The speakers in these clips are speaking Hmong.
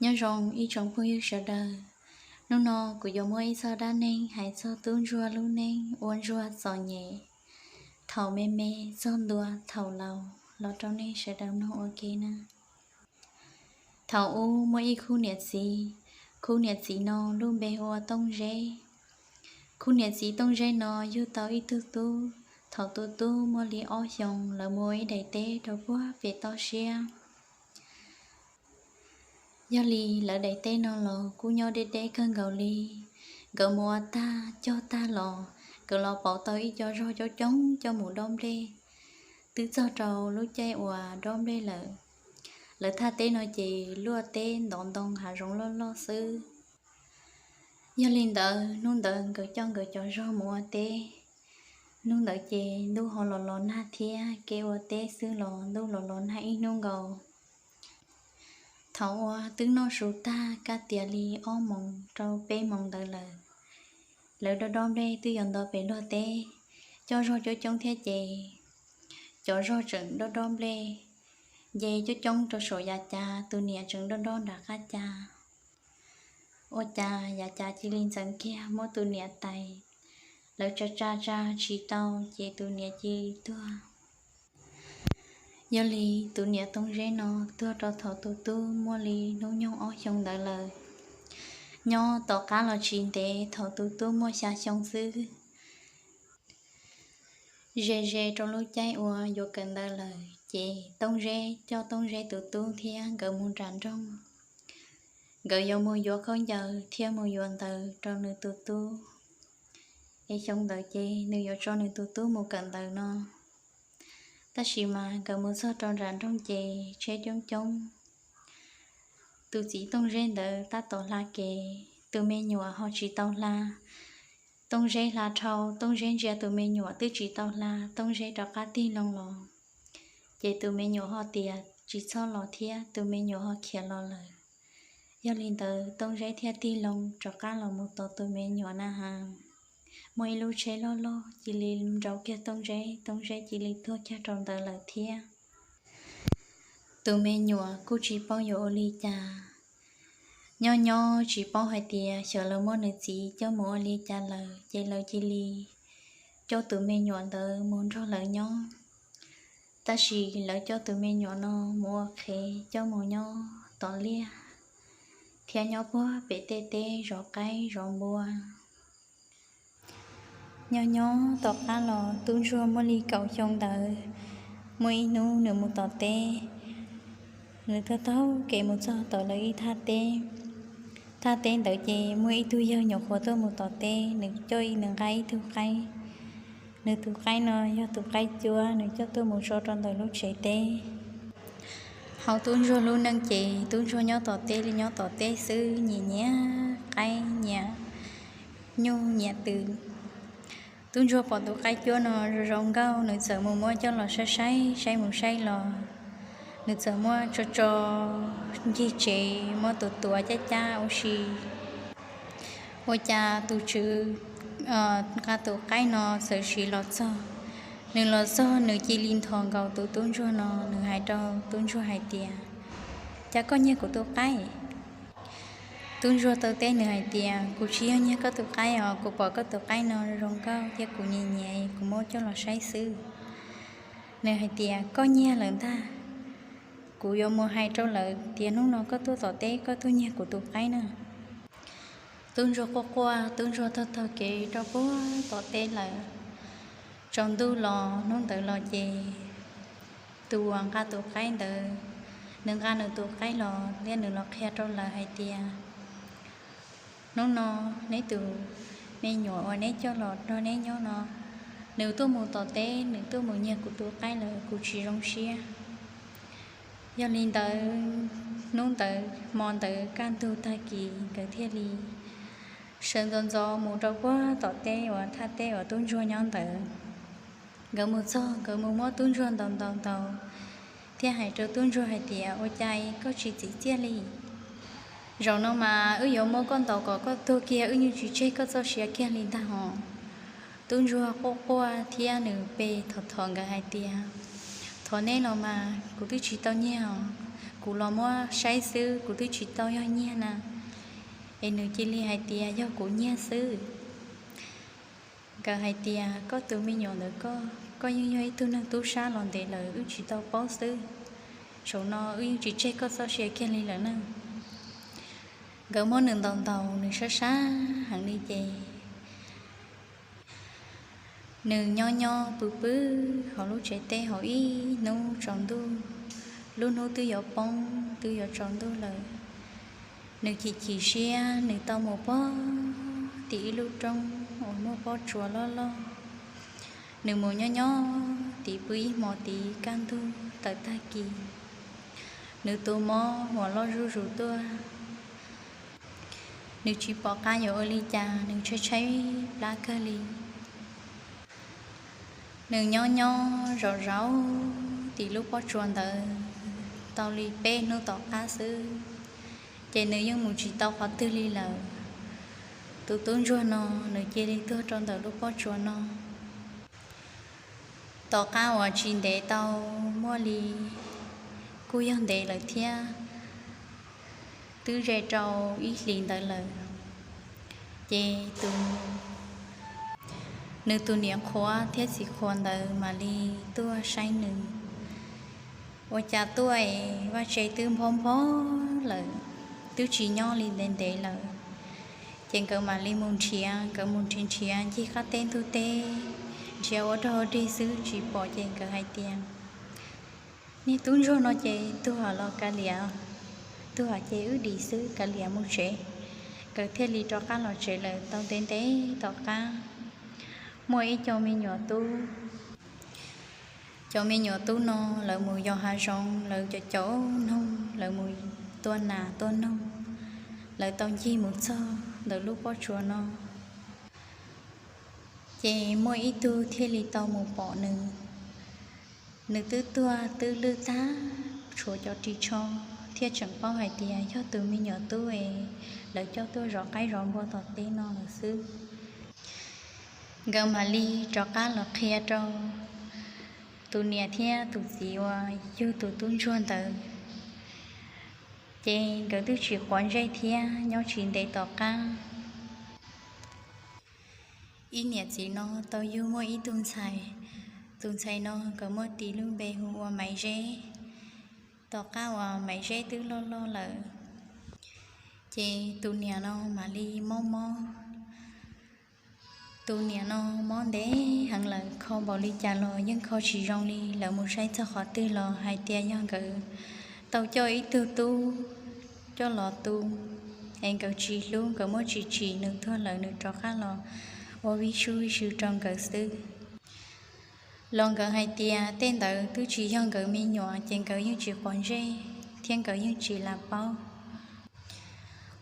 Nyob zoo ib tsoom phooj ywg sawv daws, hnub no kuv yuav muab ib txoj dab neeg hais txog tub ntsuag lub neej ua ntsuag txom nyem thaum me me txog ntua thaum laus los rau nej sawv daws mloog ua ke na. Thaum ub muaj ib khub niam txiv, khub niam txiv no lub npe hu ua Tooj Zeb. Khub niam txiv Tooj Zeb no yug tau ib tug tub. Thaum tus tub muaj li ob xyoos, lawv mus ua ib daim teb rau puag pem toj siab. Yog li lawv daim teb no los kuj nyob deb deb kawg nkaus li. Nkawd mus ua tag cog tag los, nkawd los pauv tau ib co zog coob coob coj mus dob nplej. Twb txog rau lub caij uas dob nplej lawm. Lawv thaj teb no ces luaj teb ntov ntoo hav zoov loj loj xwb. Yog li ntawd hnub ntawd nkawd coj nkawd cov zog mus ua teb. Hnub ntawd ces ntuj ho los los nag thiab, kev ua teb xwb los ntuj los los nag ib hnub nkaus. Thaum uas twb noj su tag kaj tias li ob moos rau peb moos ntawd lawm, lawv dob dob nplej twb yuav nto pem luag teb, cov zog coob coob thiab ces cov zog tseem dob dob nplej, nce coob coob rau saum yav cav, tus niam tseem dob dob nram qab cav. Ua cas yav cav cia li ntxeev kiag muab tus niam tais, lawv tsa tsa tsa tsis tau ces tus niam cia li tuag. Yog li tus niam Tooj Zeb no tuag rau thaum tus tub muaj li hnub nyoog ob xyoo ntawd lawm. Nyob tom qab los tsis ntev, thaum tus tub muaj xya xyoo xwb, ze ze rau lub caij uas yuav kawm ntawv lawm ces Tooj Zeb coj Tooj Zeb tus tub thiab nkawd mus nram nroog. Nkawd yuav mus yuav khaub ncaws thiab mus yuav ntawv rau nws tus tub, es xyoo ntawd ces nws yuav tso nws tus tub mus kawm ntawv no. Tab sis mas nkawd mus txog rau nram nroog ces tsheb coob coob, tus txiv Tooj Zeb ntawd tab tom hla kev, tus me nyuam ho tsis tau hla. Tooj Zeb hla dhau, Tooj Zeb ntsia tus me nyuam twb tsis tau hla, Tooj Zeb rov qab tig loo los, ces tus me nyuam ho tias tsis txhob los thiab, tus me nyuam ho khiav los lawm. Yog li ntawd Tooj Zeb thiaj tig loo rov qab los mus tos tus me nyuam na ha. Muaj ib lub tsheb loj loj cia li nrau kiag Tooj Zeb, Tooj Zeb cia li tuag kiag rau ntawd lawm thiab. Tus me nyuam kuj tsis paub yuav ua li cas, nyob nyob tsis paub hais tias xyov lawv muab nws txiv coj mus ua li cas lawm, ces lawv cia li coj tus me nyuam ntawd mus nrog lawv nyob. Tab sis lawv coj tus me nyuam no mus ua qhev coj mus nyob tom liaj, thiab nyob puag pem tej teb zov qaib zov npua. Nyob nyob tom qab los tub ntsuag muaj li kaum xyoo ntawd, muaj ib hnub nws mus tom teb, nws taug taug kev mus txog tom lawv ib thaj teb. Thaj teb ntawd ces muaj ib tug yawg nyuam qhuav tuaj mus tom teb, nws coj nws nqa ib tug qaib. Nws tus qaib no yog tus qaib cuab, nws coj tuaj mus tso rau ntawm lub tsev teb. Hauv tub ntsuag lub neej ces tub ntsuag nyob tom teb li nyob tom teb xwb, nyiam nyiam qaib, nyiam nyuj nyiam twm. Tub ntsuag pom tus qaib cuab no zoo zoo nkauj, nws txawm mus muab coj los saib saib, saib mus saib los, nws txawm muab tso tso ncig tsev, muab tua tua cab cab ua si. Ua cas tus tswv nqa tus qaib no txawm sim los txog. Nws los txog nws cia li nthos nkaus tus tub ntsuag no, nws hais rau tub ntsuag hais tias, cas koj nyiag kuv tus qaib? Tub ntsuag tau teb nws hais tias, kuv tsis yog nyiag koj tus qaib os, kuv pom koj tus qaib no zoo nkauj thiab kuv nyiam nyiam, kuv muab coj los saib xwb. Nws hais tias, koj nyiag lawm ntag. Kuv yuav mus hais rau lawv tias hnub no koj tuaj tom teb koj tuaj nyiag kuv tus qaib na. Tub ntsuag quaj quaj, tub ntsuag taug taug kev rau puag tom teb lawm. Tsaus ntuj los hnub ntawd los ces tus uas nqa tus qaib ntawd, nws nqa nws tus qaib los thiab nws los qhia rau lawv hais tias, hnub no neb tus me nyuam uas neb coj los nrog neb nyob no, nws tuaj mus tom teb, nws tuaj mus nyiag kuv tus qaib lawm, kuv tsis zoo siab. Yog li ntawd, hnub ntawd hmo ntawd kaj ntug tag kis nkawd thiaj li sawv ntxov ntxov mus rau puag tom teb uas thaj teb uas tub ntsuag nyob ntawd. Nkawd mus txog, nkawd mus muab tub ntsuag ntaus ntaus ntaus, thiab hais rau tub ntsuag hais tias, ua cas koj tsis txim txiaj li? Zaum no mas wb yuav muab koj ntaus kom koj tuag kiag, wb yeej tsis tseg koj txoj sia kiag li ntag hos. Tub ntsuag quaj quaj thiab nws pe thov thov nkawd hais tias, thov neb los mas, kuv twb tsis tau nyiag os. Kuv los muab saib xwb, kuv twb tsis tau yog nyiag na. Es nws cia li hais tias yog kuv nyiag xwb. Nkawd hais tias koj tus me nyuam ntawm koj, koj yeej yog ib tug neeg tub sab los ntev lawm wb tsis tau paub xwb. Zaum no wb yeej tsis tseg koj txoj sia kiag li lawm na. Nkawd muab nws ntaus ntaus nws sab sab heev li ces nws nyob nyob pw pw hauv lub tsev teb hauv ib hnub tsaus ntuj, lub hnub twb yuav poob twb yuav tsaus ntuj lawm. Nws chim chim siab nws tau mus pog tim ib lub roob uas muaj pob tsuas loj loj. Nws mus nyob nyob tim pw ib hmos tid kaj ntug tawm tag kis, nws tus mob uas loj zuj zus tuaj. Nws tsis pom qab yuav ua li cas, nws tshaib tshaib plab kawg li. Nws nyob nyob zaum zaum tim lub pob tsuas ntawd tau li peb hnub tom qab xwb, ces nws yeej mus tsis tau qhov twg li lawm. Tus tub ntsuag no nws cia li tuag rau ntawm lub pob tsuas no. Tom qab uas tsis ntev tau muaj li, kuj yog ntev lawm thiab, twb ze rau ib hlis ntawd lawm, ces tus, nws tus niam qhuav thiab txiv qhuav ntawd mam li tuaj saib nws. Ua cas tuaj es vaj tse twb nphob nphob lawm, twb tsis nyob li ntev ntev lawm. Ces nkawd mam li mus nrhiav, nkawd mus nrhiav nrhiav ncig qab teb ntug teb, nrhiav ua dog dig xwb tsis pom ces nkawd hais tias, niag tub ntsuag no ces tuag los kav liam, tuag ces wb dim xwb kav liam mus tsev. Nkawd thiaj li rov qab los tsev lawm. Tau ntev ntev tom qab muaj ib co me nyuam tub. Cov me nyuam tub no lawv mus yos hav zoov, lawv cov cov noog, lawv mus tua nas tua noog, lawv tau ncig mus txog ntawm lub pob tsuas no. Ces muaj ib tug thiaj li tau mus pom nws. Nws twb tuag twb lwj tag, tshuav cov ris tsho thiaj tseem paub hais tias yog tus me nyuam tub es lawv coj tuaj zov qaib zov npua tom teb no lawm xwb. Nkawd mam li rov qab los qhia rau tus niam thiab tus txiv uas yug tus tub ntsuag ntawd, ces nkawd twb tsis quav ntsej thiab. Nyob tsis ntev tom qab, ib niam txiv no tau yug muaj ib tug ntxhais. Tus ntxhais no nkawd muab tis lub npe hu ua Maiv Zeb. Tom qab uas Maiv Zeb twb loj loj lawm, ces tus niam no mam li mob mob. Tus niam no mob ntev heev lawm, kho npaum li cas los yeej kho tsis zoo li. Lawv mus saib txog qhov twg los hais tias yog nkawd tau coj ib tug tub coj los tu, es nkawd tsis hlub, nkawd muab tsis tsim, nws tuag lawm nws rov qab los ua vij sub vij sw rau nkawd xwb. Los nkawd hais tias tej ntawd twb tsis yog nkawd me nyuam, ces nkawd yeej tsis quav ntsej thiab nkawd yeej tsis lam paub.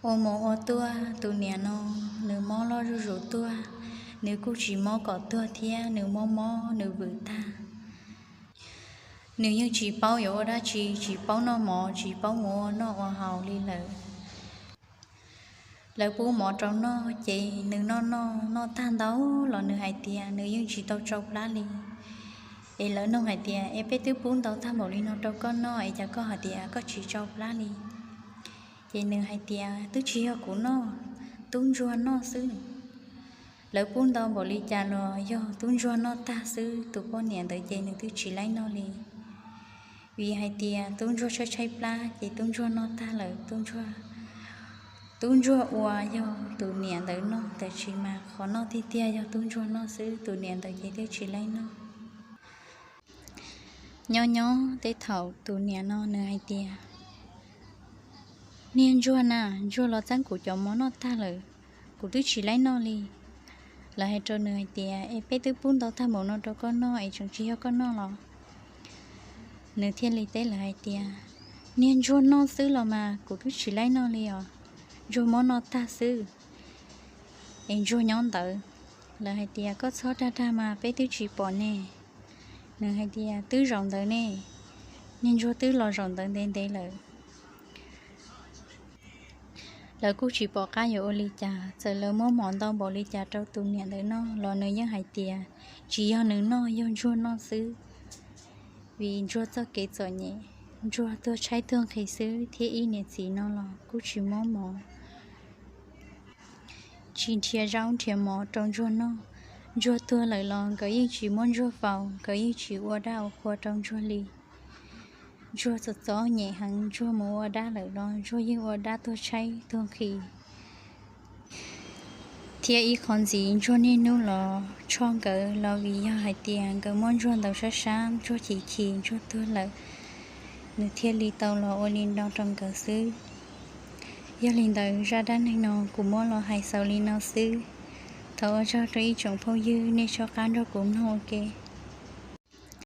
Ua mus ua tuaj tus niam no nws mob loj zuj zus tuaj, nws kuj tsis mob kom tuag thiab, nws mob mob nws vwm tag. Nws yeej tsis paub yuav ua dab tsi, tsis paub noj mov, tsis paub mus ua noj ua haus li lawm. Lawv pub mov rau noj ces nws noj noj noj tag ntau los nws hais tias nws yeej tsis tau tsau plab li. Es lawv nug hais tias, es peb twb pub ntau tag npaum li no rau koj noj es cas koj hais tias koj tsis tsau plab li? Ces nws hais tias twb tsis yog kuv noj, tub ntsuag noj xwb. Lawv pub ntau npaum li cas los yog tub ntsuag noj tag xwb. Tus poj niam ntawd ces nws twb tsis laib noj li, vim hais tias tub ntsuag tshaib tshaib plab ces tub ntsuag noj tag lawm, tub ntsuag, tub ntsuag ua yog tus niam ntawd noj, tab sis mas qhov noj tiag tiag yog tub ntsuag noj xwb, tus niam ntawd ces twb tsis laib noj. Nyob nyob tej thaum tus niam no nws hais tias, niag ntsuag na, ntsuag los txeeb kuv cov mov noj tag lawm, kuv twb tsis laib noj li. Lawv hais rau nws hais tias, es peb twb pub ntau tag npaum no rau koj noj es tseem tsis yog koj noj los? Nws thiaj li teb lawv hais tias, niag ntsuag noj xwb los mas kuv twb tsis laib noj li os, ntsuag muab noj tag xwb. Es ntsuag nyob ntawd. Lawv hais tias, koj txhob dag dag mas peb twb tsis pom ne. Nws hais tias, twb zaum ntawd ne, niag ntsuag twb los zaum ntawd ntev ntev lawm. Lawv kuj tsis pom qab yuav ua li cas, txawm lawv muab mov ntau npaum li cas rau tus niam ntawd noj los nws yeej hais tias tsis yog nws noj, yog ntsuag noj xwb, vim ntsuag txoj kev txom nyem. Ntsuag tuag tshaib tuag nqhis xwb thiab ib niam txiv no los kuj tsis muab mov, tsis nrhiav zaub nrhiav mov rau Ntsuag noj. Ntsuag tuag lawm los nkawd yeej tsis muab Ntsuag faus, nkawd yeej tsis ua dab ua qhua rau Ntsuag li. Ntsuag txom txom nyem heev, Ntsuag mus ua dab lawm los Ntsuag yeej ua dab tuag tshaib tuag nqhis. Thiab ib qho ntxiv Ntsuag niaj hnub los tshoj nkawd los vim yog hais tias nkawd muab Ntsuag ntaus sab sab, Ntsuag chim chim Ntsuag tuag lawm, nws thiaj li tau los ua li no rau nkawd xwb. Yog li ntawd zaj dab neeg no kuv muab los hais xaus li no xwb. Thov ua tsaug rau ib tsoom phooj ywg nej tso qab nrog kuv mloog ua ke.